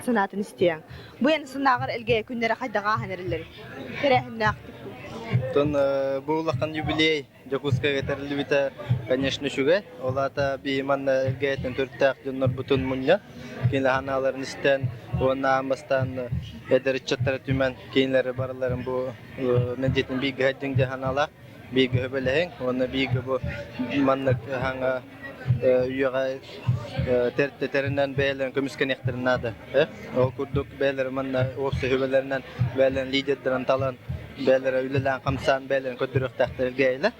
Санаатын истиэҥ. Бу эн сынааҕар элгээйи күннэрэ хайдах ааһан эрэллэрий? Тэрээһиннээхтик дуу? Оттон бу улахан юбилей Дьокуускайга тэриллибитэ, конечно, үчүгэй. Ол аата биһи манна Элгээйтэн төрүттээх дьоннорбутун мунньан, кинилэр санааларын истэн уонна аан бастаан эдэр ыччаттары түмэн, кинилэри барыларын бу мэлдьитин бииргэ сылдьыҥ диэн санаалаах, бииргэ сөбүлэһиҥ уонна бииргэ бу маннык хаҥа үйэҕэ тэринэн бэйэлэрин көмүскэниэхтэрин наада. Ол курдук бэйэлэрэ манна уопсай сүбэлэринэн бэйэлэрин лидердэрин талан бэйэлэрэ үлэлээн-хамсаан бэйэлэрин көрдөрүөхтээхтэр эргээйилэр.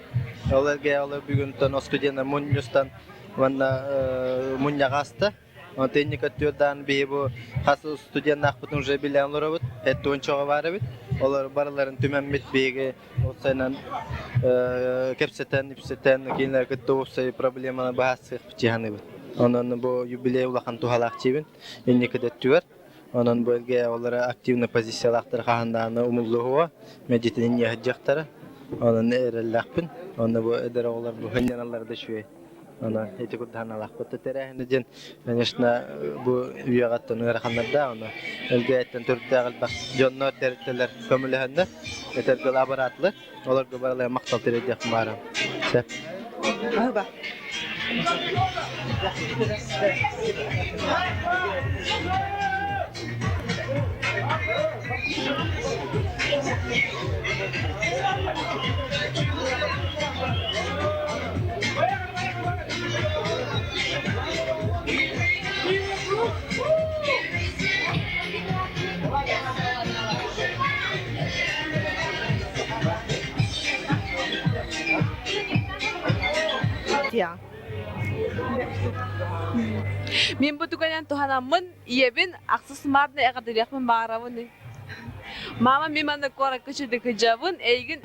Ол эргээйи олор бүгүнтэн оскудена мунньустан уонна мунньаҕа аста. Онтон инники өттүгэр биһи бу хас студеннаахпытын уже билэн олоробут. Эттуончаҕа баар эбит. Олор барыларын түмэммит биһиги уопсайынан кэпсэтэн, ипсэтэн, кинилэр кытта уопсай проблеманы быһаарсыахпыт дьаһаныбыт. Онон бу юбилей улахан туһалаах диибин инники да өттүгэр. Онон бу элгэ олара активный позициялаахтар хаһан даҕаны умуллуһуо, мэлдьитин инньэ сылдьыахтара. Онон эрэллээхпин. Онно бу эдэр оҕолор бу сынньаналлара да үчүгэй. Онон ити курдук санаалаахпыт. Тэрээһинэ диэн, конечно, бу үйэҕэттэн ыараханнардаах, ону өлгөйөттөн төрүттээх элбэх дьоннор, тэрилтэлэр көмөлөһөннөр, этэргэ лабораторлар, олорго барыларыгар махтал тириэрдиэхпин баҕарабын. Сөп. Аһыба. Мин бу түгэнэн туһанаммын ийэбин ахсыс маарына эҕэрдэлиэхпин баҕарабын. Мама мин манна куоракка чыдыкыдьабын, эйигин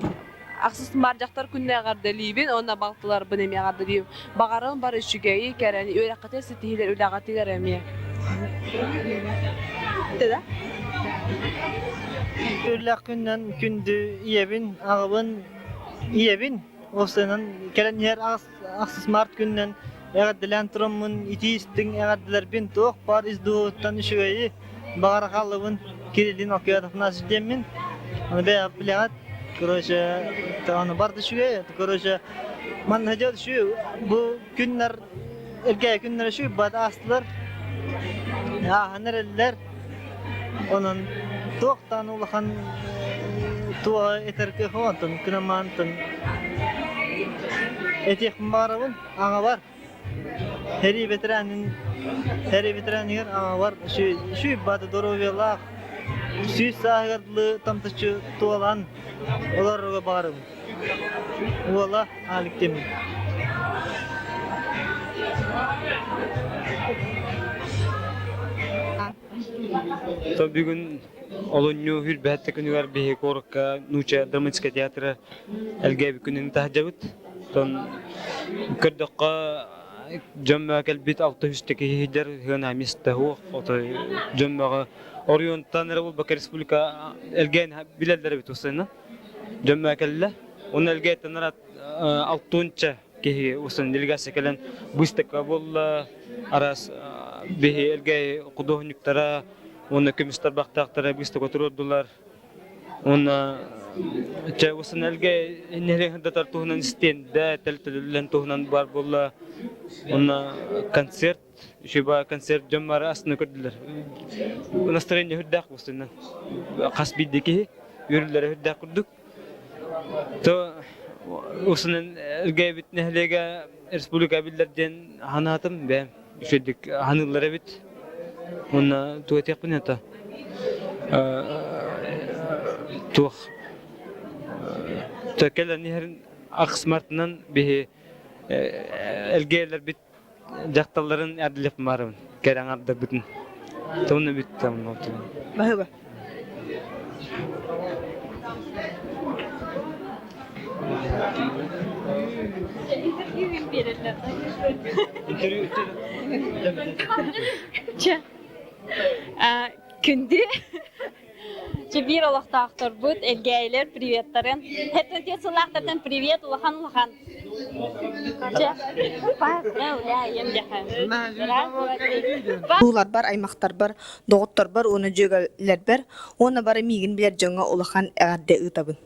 ахсыс маар дьахтар күнүнэ эҕэрдэлиибин уонна балтыларбын эмиэ эҕэрдэлиибин. Баҕарабын бары үчүгэйи, кэрэни, үөрэххитин ситиһиилэр үлэҕитигэр эмиэ. Да? Үөрлээх күннэн күндү ийэбин, аҕабын, ийэбин уопсайынан кэлэн иһэр ахсыс март күнүнэн эҕэрдэлээн тураммын итии истиҥ эҕэрдэлэрбин туох баар ис дууһуттан үчүгэйи баҕара хааллыбын Кириллин Алкиятовна диэммин аны бэйэҕит билэҕит короче аны барда үчүгэй короче манна дьэ үчүгэй бу күннэр эргээйи күннэр үчүгэй бат аастылар ааһан эрэллэр онон туохтан улахан туоҕа этэр кыах онтон кынамаантан этиэхпин баҕарабын аҥабар Сэрии ветеранын сэрии ветераныгар аҥабар үчүгэй баата доруобуйалаах сүүс сааһыгар дылы тамтаччы туолан олорорго баҕарабын. Уола Алик Тимир. Бүгүн олунньу хүрбэһэттэ күнүгэр биһи куоракка нуучча драматическай театра элгээбит күнүн таһдьабыт. Тон көрдөххө дьоммө кэлбит 600 киһи сылдьар ыһыана место суох. Отой дьоммөҕө оройуонтан эрэ буолбакка республика элгээн билэллэр эбит устайна. Дьоммө кэллэ. Оны элгээттен алтуонча киһи усан делегация кэлэн выставка буолла араас биһи элгээйи худуоһунньуктара уонна көмүс тарбахтаахтара выставка туруордулар уонна чэ усан элгээйи нэһилиэк туһунан стендэ тэлтэлэн туһунан бар буолла уонна концерт үчүгэй концерт дьон бары астына көрдүлэр настроение үрдээх буолсунна хас биирдии киһи үөрүүлэрэ үрдээх курдук То усунан Элгээбит нэһилиэгэ республика биллэр диэн санаатым бэйэм үчүгэйдик ханыыллар эбит уонна тугу этиэхпин это туох кэлэн иһэр ахс мартынан биһи элгээйлэрбит дьахталларын эрдилеп барабын кэрэ аҥардарбытын тонна бүттэ Баһыба. Чэ, күндү Чебир олохтоохторбут, элгээйилэр приветтарын. Хэттэн сыллаахтартан привет улахан-улахан. Чэ, поздравляем дьахан. Ууларбар, аймахтарбар, доҕотторбор уонна дьүөгэлэрбэр уонна бары миигин билэр дьоҥҥо улахан эҕэрдэ ыытабын.